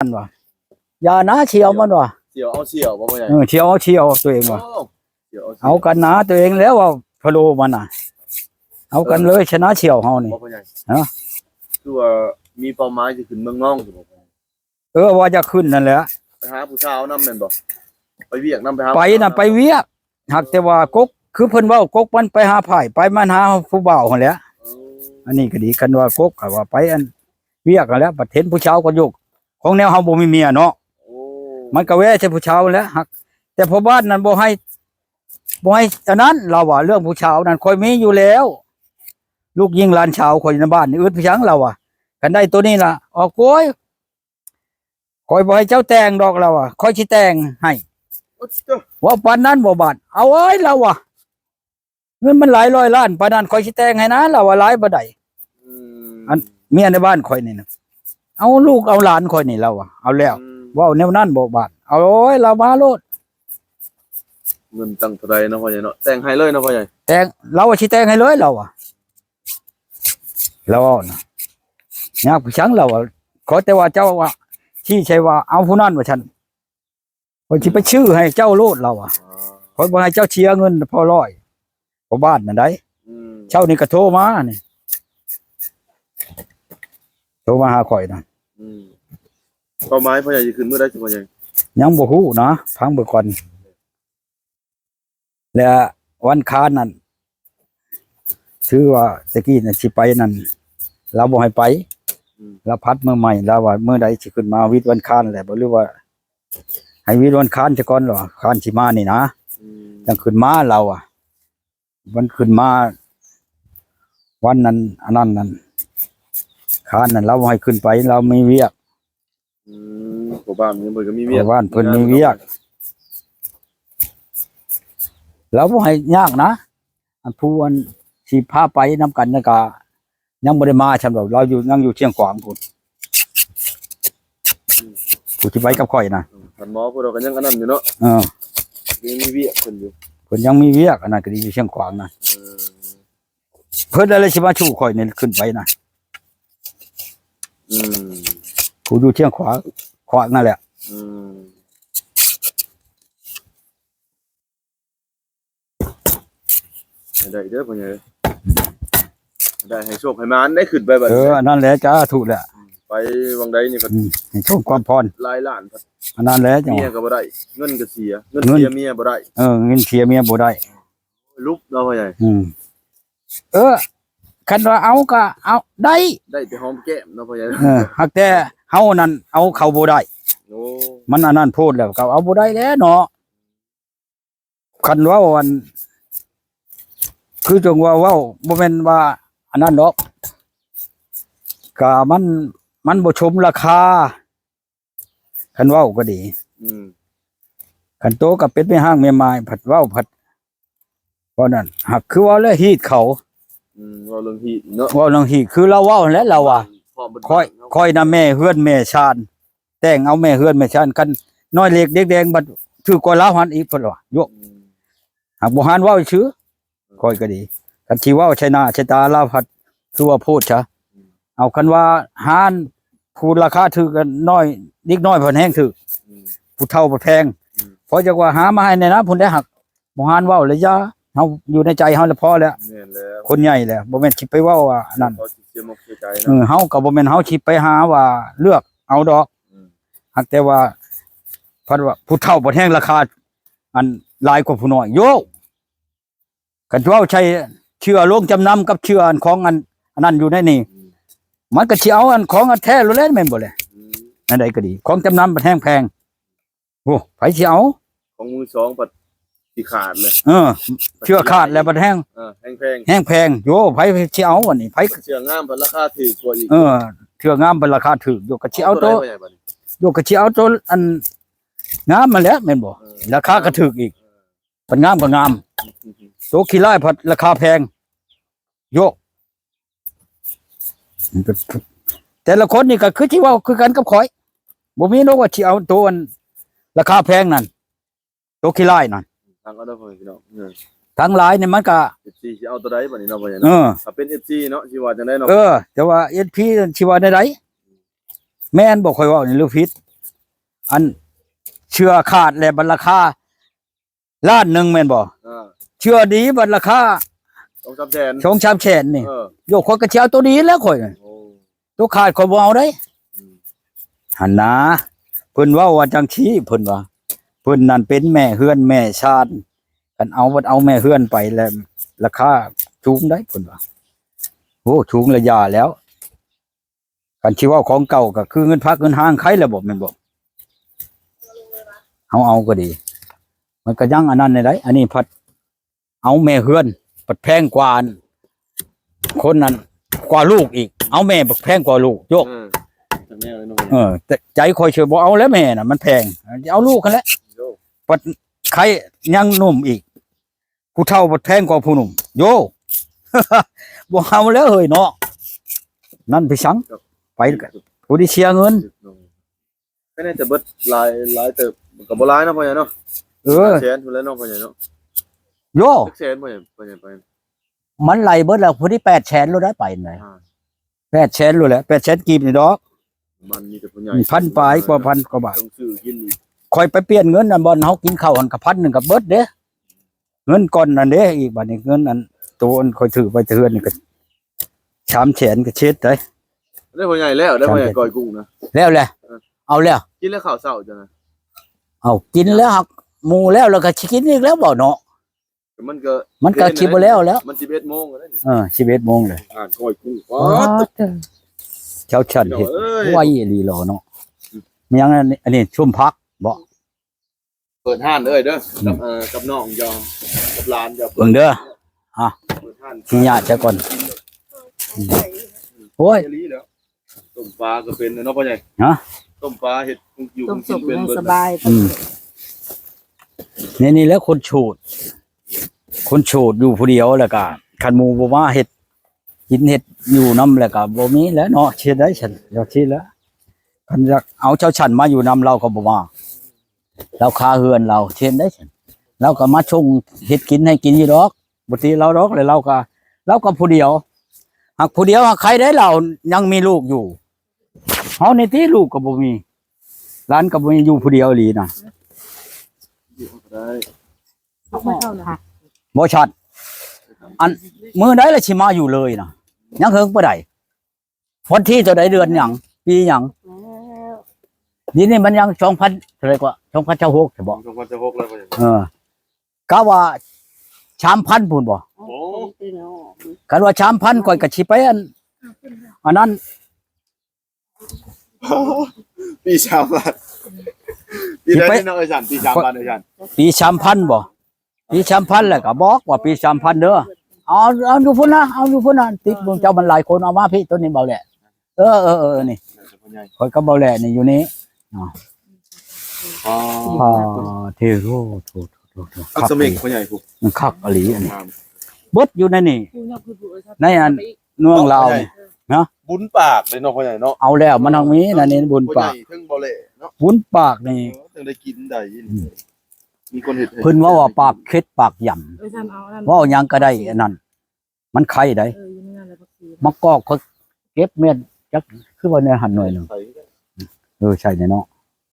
ມັນວ່າ ຢ່ານະ ສ່ຽວມັນວ່າ ສ່ຽວເອົາສ່ຽວບໍ່ພໍ່ໃຫຍ່? ເອີ ສ່ຽວເອົາສ່ຽວຕົວເອງວ່າ ໂອ້ ສ່ຽວເອົາສ່ຽວ ເອົາກັນນະ ຕົວເອງແລ້ວວ່າພະໂລມັນນະ ເອົາກັນເລີຍ ເອີ ຊະນະສ່ຽວເຮົານີ້ ບໍ່ພໍ່ໃຫຍ່? ຮະ? ຄືວ່າມີເປົ້າໝາຍຊິຂຶ້ນເມືອງນອງຊິບໍ່ພໍ່ໃຫຍ່? ເອີ ວ່າຈະຂຶ້ນນັ້ນແຫຼະ ໄປຫາຜູ້ສາວນຳແມ່ນບໍ່? ໄປວຽກນຳ ໄປຫາ ໄປນະ ຜູ້ສາວນຳ ໄປວຽກ ຫາກແຕ່ວ່າກົກ ຄືເພິ່ນເວົ້າ ກົກມັນໄປຫາໃຜ? ໄປມັນຫາຜູ້ບ່າວຫັ້ນແຫຼະ. ເອີ ອັນນີ້ກໍດີ ຄັນວ່າກົກກໍວ່າໄປອັນວຽກຫັ້ນແຫຼະ ບັດເຫັນຜູ້ສາວກໍຢູ່ ຂອງແນວເຮົາບໍ່ມີເມຍເນາະ. ໂອ້ ມັນກໍແວ່ໃສ່ຜູ້ສາວຫັ້ນແຫຼະ ຫາກແຕ່ພໍ່ບ້ານນັ້ນບໍ່ໃຫ້ ບໍ່ໃຫ້ອັນນັ້ນ ລາວວ່າ ເລື່ອງຜູ້ສາວນັ້ນຂ້ອຍມີຢູ່ແລ້ວ ລູກຍິງຫຼານສາວຂ້ອຍໃນບ້ານນີ້ ອຶດຄືຫຍັງ ລາວວ່າ ຄັນໄດ້ໂຕນີ້ລະ ອອກໂກຍ ຂ້ອຍບໍ່ໃຫ້ເຈົ້າແຕ່ງດອກ ລາວວ່າ ຂ້ອຍຊິແຕ່ງໃຫ້. ໂອ້ໂຕ ເວົ້າປານນັ້ນບໍ່ບາດ ເອົາເອີຍ ລາວວ່າ ເງິນມັນຫຼາຍຮ້ອຍລ້ານປານນັ້ນ ຂ້ອຍຊິແຕ່ງໃຫ້ນະ ລາວວ່າ ຫຼາຍບໍ່ໄດ້. ອືມ ອັນເມຍໃນບ້ານຂ້ອຍນີ້ນະ ເອົາລູກເອົາຫຼານຂ້ອຍນີ້ ລາວວ່າ ເອົາແລ້ວ. ອືມ ເວົ້າແນວນັ້ນບໍ່ບາດ ເອົາໂອ້ຍ ລາວມາໂລດ. ເງິນຕັ້ງເທົ່າໃດເນາະພໍ່ໃຫຍ່ເນາະ ແຕ່ງໃຫ້ເລີຍເນາະພໍ່ໃຫຍ່? ແຕ່ງ ລາວວ່າຊິແຕ່ງໃຫ້ເລີຍ ລາວວ່າ ລາວເວົ້ານະ ຍາກຄືຫຍັງ ລາວວ່າ ຂໍແຕ່ວ່າເຈົ້າວ່າ ຊີ້ໃສ່ວ່າເອົາຜູ້ນັ້ນວ່າຊັ້ນ ຂ້ອຍຊິໄປຊື້ໃຫ້ເຈົ້າໂລດ ລາວວ່າ ອໍ ຂ້ອຍບໍ່ໃຫ້ເຈົ້າເສຍເງິນພໍຮ້ອຍ ພໍ່ບ້ານນັ້ນໃດ. ອືມ ເຊົ້ານີ້ກໍໂທມານີ້ ໂທມາຫາຂ້ອຍນະ. ອືມ ເປົ້າໝາຍພໍ່ໃຫຍ່ຊິຂຶ້ນມື້ໃດຊິພໍ່ໃຫຍ່? ຍັງບໍ່ຮູ້ນະ ຟັງເບິ່ງກ່ອນ. ແລະວັນຄານນັ້ນ ຖືວ່າແຕ່ກີ້ນັ້ນຊິໄປນັ້ນ ລາວບໍ່ໃຫ້ໄປ. ອືມ ລາວພັດມື້ໃໝ່ ລາວວ່າມື້ໃດຊິຂຶ້ນມາ ວິດວັນຄານແຫຼະບໍ່ ຫຼືວ່າໃຫ້ວິດວັນຄານຊະກ່ອນ ລາວວ່າ ຄານຊິມານີ້ນະ. ອືມ ຈັ່ງຂຶ້ນມາ ລາວວ່າ ມັນຂຶ້ນມາວັນນັ້ນ ອັນນັ້ນນັ້ນ ຄານນັ້ນ ລາວບໍ່ໃຫ້ຂຶ້ນໄປ ລາວມີວຽກ. ອືມ ພໍ່ບ້ານເພິ່ນກໍມີວຽກ ພໍ່ບ້ານເພິ່ນມີວຽກ ມີງານເນາະ ລາວບໍ່ໃຫ້ຍາກນະ. ອັນຜູ້ອັນຊິພາໄປນຳກັນນັ້ນກະຍັງບໍ່ໄດ້ມາຊ່ຳດອກ ລາວຢູ່ ຍັງຢູ່ຊຽງຂວາງພຸ້ນ. ອືມ ຜູ້ທີ່ໄປກັບຂ້ອຍນະ ອືມ ທ່ານໝໍເພິ່ນກໍຍັງອັນນັ້ນຢູ່ເນາະ. ເອີ ຍັງມີວຽກເພິ່ນຢູ່ ເພິ່ນຍັງມີວຽກ ອັນນັ້ນກໍດີ ຢູ່ຊຽງຂວາງນະ. ເອີ ເພິ່ນລະຊິມາສູ່ຂ້ອຍນີ້ຂຶ້ນໄປນະ. ອືມ ຜູ້ຢູ່ຊຽງຂວາງ ຂວາງນັ້ນແຫຼະ. ອືມ ໃຫ້ໄດ້ເດີພໍ່ໃຫຍ່ ໄດ້ໃຫ້ໂຊກໃຫ້ໝານໄດ້ຂຶ້ນໄປບັດ. ເອີ ອັນນັ້ນແຫຼະ ສາທຸແຫຼະ. ອືມ ໄປວັງໃດນີ້ ອືມ ໃຫ້ໂຊກຄວາມພອນ ຫຼາຍລ້ານ ອັນນັ້ນແຫຼະ ເມຍກໍບໍ່ໄດ້ ເງິນກໍເສຍ ເງິນ ເງິນເສຍເມຍບໍ່ໄດ້. ເອີ ເງິນເສຍເມຍບໍ່ໄດ້ ລຸບເນາະພໍ່ໃຫຍ່. ອືມ ເອີ ຄັນວ່າເອົາກໍເອົາໄດ້ ໄດ້ແຕ່ຫອມແກ້ມເນາະພໍ່ໃຫຍ່. ເອີ ຫາກແຕ່ເຮົານັ້ນເອົາເຂົາບໍ່ໄດ້. ໂອ້ ມັນອັນນັ້ນໂພດແລ້ວ ກໍເອົາບໍ່ໄດ້ແຫຼະເນາະ. ຄັນເວົ້າອັນ ຄືຈັ່ງວ່າເວົ້າ ບໍ່ແມ່ນວ່າອັນນັ້ນດອກ ກະມັນ ມັນບໍ່ສົມລາຄາ. ຄັນເວົ້າກໍດີ ອືມ ຄັນໂຕກໍເປັນແມ່ຮ້າງແມ່ໝ້າຍ ພັດເວົ້າ ພັດເວົ້ານັ້ນ ຫາກຄືເວົ້າແລ້ວຮີດເຂົາ. ອືມ ເວົ້າເລື່ອງຮີດເນາະ ເວົ້າເລື່ອງຮີດ ຄືລາວເວົ້າຫັ້ນແຫຼະ ລາວວ່າ ຂ້ອຍ ຂ້ອຍນະແມ່ເຮືອນແມ່ຊານ ແຕ່ງເອົາແມ່ເຮືອນແມ່ຊານ ຄັນນ້ອຍເລັກເດັກແດງ ບັດຖືກກວ່າລາວຫັ້ນອີກ ເພິ່ນວ່າ ໂຍ ອືມ ຫາກບໍ່ຫານເວົ້າຊື່ ຂ້ອຍກໍດີ ຄັນຊິເວົ້າໃສ່ໜ້າໃສ່ຕາລາວພັດຄືວ່າໂພດຊະ. ອືມ ເອົາ ຄັນວ່າຮ້ານຜູ້ລາຄາຖືກ ນ້ອຍ ເດັກນ້ອຍພັດແຮງຖືກ ອືມ ຜູ້ເຖົ້າພັດແພງ. ອືມ ເພາະຈັກວ່າຫາມາໃຫ້ແດ່ນະ ພຸ້ນໄດ້ ຫາກບໍ່ຫານເວົ້າລະຢ່າ ເຮົາຢູ່ໃນໃຈເຮົາລະພໍແລ້ວ. ແມ່ນແລ້ວ ຄົນໃຫຍ່ແລ້ວ ບໍ່ແມ່ນຊິໄປເວົ້າວ່າອັນນັ້ນ ເຂົາຊິເສຍໝົກເສຍໃຈເນາະ. ເອີ ເຮົາກໍບໍ່ແມ່ນເຮົາຊິໄປຫາວ່າເລືອກເອົາດອກ. ອືມ ຫາກແຕ່ວ່າ ພັດວ່າຜູ້ເຖົ້າພັດແຮງລາຄາ ອັນ ຫຼາຍກວ່າຜູ້ນ້ອຍ ໂຍ ຄັນເວົ້າໃສ່ເຊື່ອລົງຈຳນຳກັບເຊື່ອອັນຂອງອັນ ອັນນັ້ນຢູ່ໃນນີ້ ອືມ ມັນກໍຊິເອົາອັນຂອງອັນແທ້ໂລດແຫຼະ ແມ່ນບໍ່ແລະ? ອືມ ອັນໃດກໍດີ ຂອງຈຳນຳມັນແຮງແພງ ໂອ້ ໃຜຊິເອົາ? ຂອງມືສອງພັດຊິຂາດແຫຼະ ເອີ ເຊື່ອຂາດແລ້ວບັດແຮງ ເອີ ແຮງແພງ ແຮງແພງ ໂຍ ໃຜຊິເອົາອັນນີ້? ໃຜ ເຊື່ອງາມພັດລາຄາຖືກກວ່າອີກ ເອີ ເຊື່ອງາມພັດລາຄາຖືກ ໂຍ ກໍຊິເອົາໂຕ ເອົາໂຕໃດບັດນີ້? ໂຍ ກໍຊິເອົາໂຕອັນງາມຫັ້ນແຫຼະ ແມ່ນບໍ່? ເອີ ລາຄາກໍຖືກອີກ ເອີ ພັດງາມກໍງາມ ໂຕຂີ້ລ້າຍພັດລາຄາແພງ ໂຍ ແຕ່ລະຄົນນີ້ກໍຄືຊິເວົ້າຄືກັນກັບຂ້ອຍ ບໍ່ມີດອກວ່າຊິເອົາໂຕອັນລາຄາແພງນັ້ນ ໂຕຂີ້ລ້າຍນັ້ນ ທາງເອົາເດີພໍ່ແມ່ພີ່ນ້ອງ ເອີ ທາງຫຼາຍນີ້ມັນກໍ ເອັຟຊີ ຊິເອົາໂຕໃດບັດນີ້ເນາະ ພໍ່ໃຫຍ່ເນາະ ເອີ ຖ້າເປັນ ເອັຟຊີ ເນາະ ຊິວ່າຈັ່ງໃດເນາະ ເອີ ແຕ່ວ່າ ເອັຟຊີ ຊິວ່າແນວໃດ? ແມ່ນບໍ່ ຂ້ອຍເວົ້ານີ້ ຫຼືຜິດ? ອັນເຊື້ອຂາດແລ້ວບັດລາຄາລ້ານໜຶ່ງແມ່ນບໍ່? ເອີ ເຊື້ອດີບັດລາຄາສອງສາມແສນ ສອງສາມແສນນີ້ ເອີ ໂຍ ຂ້ອຍກໍຊິເອົາໂຕນີ້ແລ້ວຂ້ອຍ ໂອ້ ໂຕຂາດຂ້ອຍບໍ່ເອົາເດ້ ອືມ ຫັ້ນນາ ເພິ່ນເວົ້າວ່າຈັ່ງຊີ້ ເພິ່ນວ່າ ເພິ່ນນັ້ນເປັນແມ່ເຮືອນແມ່ຊານ ຄັນເອົາ ເອົາແມ່ເຮືອນໄປແລ້ວລາຄາສູງໄດ໋ ເພິ່ນວ່າ ໂອ້ ສູງລະຢ່າແລ້ວ ຄັນຊິເວົ້າຂອງເກົ່າກໍຄືເງິນພັກເງິນຮາງໃຄແລ້ວບໍ່ ແມ່ນບໍ່? ເຮົາເອົາກໍດີ ມັນກໍຍັງອັນນັ້ນໄດ໋ ອັນນີ້ພັດ ເອົາແມ່ເຮືອນ ພັດແພງກວ່າອັນ ຄົນນັ້ນ ກວ່າລູກອີກ ເອົາແມ່ບັກແພງກວ່າລູກ ໂຍ ເອີ ແນວນັ້ນເນາະ ເອີ ແຕ່ໃຈຂ້ອຍຊິບໍ່ເອົາແລ້ວແມ່ນະ ມັນແພງ ຊິເອົາລູກຫັ້ນແຫຼະ ໂຍ ພັດໄຄຍັງໜຸ່ມອີກ ຜູ້ເຖົ້າບັດແພງກວ່າຜູ້ໜຸ່ມ ໂຍ ບໍ່ເອົາແລ້ວເຮີ້ຍເນາະ ນັ້ນໄປສັງ ໄປກໍຜູ້ທີ່ເສຍເງິນ ກໍໜ້າຈະເບິດຫຼາຍ ຫຼາຍເຕີບ ກໍບໍ່ຫຼາຍເນາະພໍ່ໃຫຍ່ເນາະ ເອີ ຫ້າແສນພຸ້ນແຫຼະເນາະພໍ່ໃຫຍ່ເນາະ ໂຍ ຈັກແສນພໍ່ໃຫຍ່ ພໍ່ໃຫຍ່ໄປ ມັນໄລ່ເບິດແລ້ວ ພໍດີແປດແສນໂລດໄດ້ໄປນະ ອ່າ ແປດແສນໂລດແຫຼະ ແປດແສນກີບນີ້ດອກ ມັນມີແຕ່ຜູ້ໃຫຍ່ ພັນປາຍກວ່າ ພັນກວ່າບາດ ຕ້ອງຊື້ກິນອີກ ຂ້ອຍໄປປ່ຽນເງິນອັນບ່ອນເຮົາກິນເຂົ້າຫັ້ນກໍພັນໜຶ່ງກໍເບິດເດ້ ເງິນກ່ອນນັ້ນເດ້ ອີກບາດນີ້ເງິນອັນໂຕອັນຂ້ອຍຖືໄວ້ແຕ່ເຮືອນນີ້ກໍສາມແສນກໍເຊັດໄດ໋ ໄດ້ພໍ່ໃຫຍ່ແລ້ວ ໄດ້ພໍ່ໃຫຍ່ກ້ອຍກຸ້ງນະ ແລ້ວແຫຼະ ເອີ ເອົາແລ້ວ ກິນແລ້ວເຂົ້າເຊົ້າເຈົ້ານະ ເອົາກິນແລ້ວ ຫາກໝູ່ແລ້ວ ແລ້ວກໍຊິກິນອີກແລ້ວບໍ່ເນາະ ມັນກໍ ມັນກໍຊິບໍ່ແລ້ວແລ້ວ ມັນສິບເອັດໂມງແລ້ວນີ້ ເອີ ສິບເອັດໂມງເລີຍ ອ່ານກ້ອຍກຸ້ງ ອໍ ເຈົ້າຊັ້ນເຮັດ ພີ່ນ້ອງເອີຍ ໄວອີ່ຫຼີຫຼໍເນາະ ອືມ ມີຫຍັງອັນນີ້ ອັນນີ້ຊຸມຜັກບໍ? ເປີດຮ້ານເອີຍເດີ ອືມ ກັບ ເອີ ກັບນ້ອງເຈົ້າ ກັບຫຼານເຈົ້າ ເບິ່ງເດີ ອ່ະ ເປີດຮ້ານ ຊິຍາດຊະກ່ອນ ອືມ ໂອ້ຍ ອີ່ຫຼີແລ້ວ ຕົ້ມປາກໍເປັນເນາະພໍ່ໃຫຍ່ ຮະ ຕົ້ມປາເຮັດຢູ່ ຕົ້ມ ກິນເປັນ ສະບາຍ ອືມ ນີ້ ນີ້ແຫຼະຄົນໂສດ ຄົນໂສດຢູ່ຜູ້ດຽວ ແລ້ວກໍຄັນໝູ່ບໍ່ມາເຮັດກິນເຮັດຢູ່ນຳ ແລ້ວກໍບໍ່ມີແຫຼະເນາະ ຊິເຮັດໄດ້ຊັ້ນ ເຈົ້າຊິແລ້ວ ຄັນຢາກເອົາເຈົ້າຊັ້ນມາຢູ່ນຳ ລາວກໍບໍ່ມາ ລາວຄາເຮືອນລາວ ຊິເຮັດໄດ້ຊັ້ນ ລາວກໍມາສົ່ງເຮັດກິນໃຫ້ກິນຢູ່ດອກ ບໍ່ຕິລາວດອກ ແລ້ວລາວກໍ ລາວກໍຜູ້ດຽວ ຫາກຜູ້ດຽວຫາກໃຄໄດ້ ລາວຍັງມີລູກຢູ່ ເຮົານີ້ຕິລູກກໍບໍ່ມີ ຫຼານກໍບໍ່ມີ ຢູ່ຜູ້ດຽວອີ່ຫຼີນະ ບໍ່ຊັດ ອັນມື້ໃດລະຊິມາຢູ່ເລີຍນະ ຍັງເຫິງປານໃດ? ວັນທີເທົ່າໃດ ເດືອນຫຍັງ ປີຫຍັງ? ດຽວນີ້ມັນຍັງສອງພັນເທົ່າໃດກວ່າ ສອງພັນຊາວຫົກ ໃຊ່ບໍ່? ສອງພັນຊາວຫົກແລ້ວ ເອີ ກະວ່າສາມພັນພຸ້ນບໍ່? ໂອ້ ຄັນວ່າສາມພັນ ຂ້ອຍກໍຊິໄປອັນ ອັນນັ້ນ ປີສາມພັນ ປີໃດເນາະ ເອີຍສັນ ປີສາມພັນ ເອີຍສັນ ປີສາມພັນບໍ່? ປີສາມພັນແລ້ວກໍບອກວ່າປີສາມພັນເດີ ເອົາ ເອົາຢູ່ພຸ້ນນະ ເອົາຢູ່ພຸ້ນນະ ຕິດເບິ່ງເຈົ້າ ມັນຫຼາຍຄົນ ເອົາມາພີ້ ໂຕນີ້ເບົາແຫຼະ ເອີ ເອີ ເອີ ນີ້ ຂ້ອຍກັບເບົາແຫຼະນີ້ຢູ່ນີ້ ອໍ ໂທ ໂທ ໂທ ຄັກອີ່ຫຼີ ພໍ່ໃຫຍ່ພຸ້ນ ມັນຄັກອີ່ຫຼີອັນນີ້ ເບິດຢູ່ໃນນີ້ ໃນອັນ ເມືອງລາວນີ້ ເນາະ ບຸນປາກເດ້ເນາະ ພໍ່ໃຫຍ່ເນາະ ເອົາແລ້ວ ມັນຕ້ອງມີນະນີ້ ບຸນປາກ ເທິງບໍ່ແຫຼເນາະ ບຸນປາກນີ້ ເອີ ຈັ່ງໄດ້ກິນໄດ້ ອືມ ມີຄົນເຮັດໃຫ້ ເພິ່ນເວົ້າວ່າປາກເຄັດປາກຢຳ ເອີ ເວົ້າຫຍັງກໍໄດ້ອັນນັ້ນ ມັນໄຄໄດ໋ ເອີ ຢູ່ໃນນັ້ນແຫຼະ ຜັກຊີ ໝາກກອກ ຂ້ອຍເກັບແມ່ນ ຈັກຄືວ່າແນວຫັ້ນໜ່ວຍໜຶ່ງ ເອີ ໃສ່ແດ່ເນາະ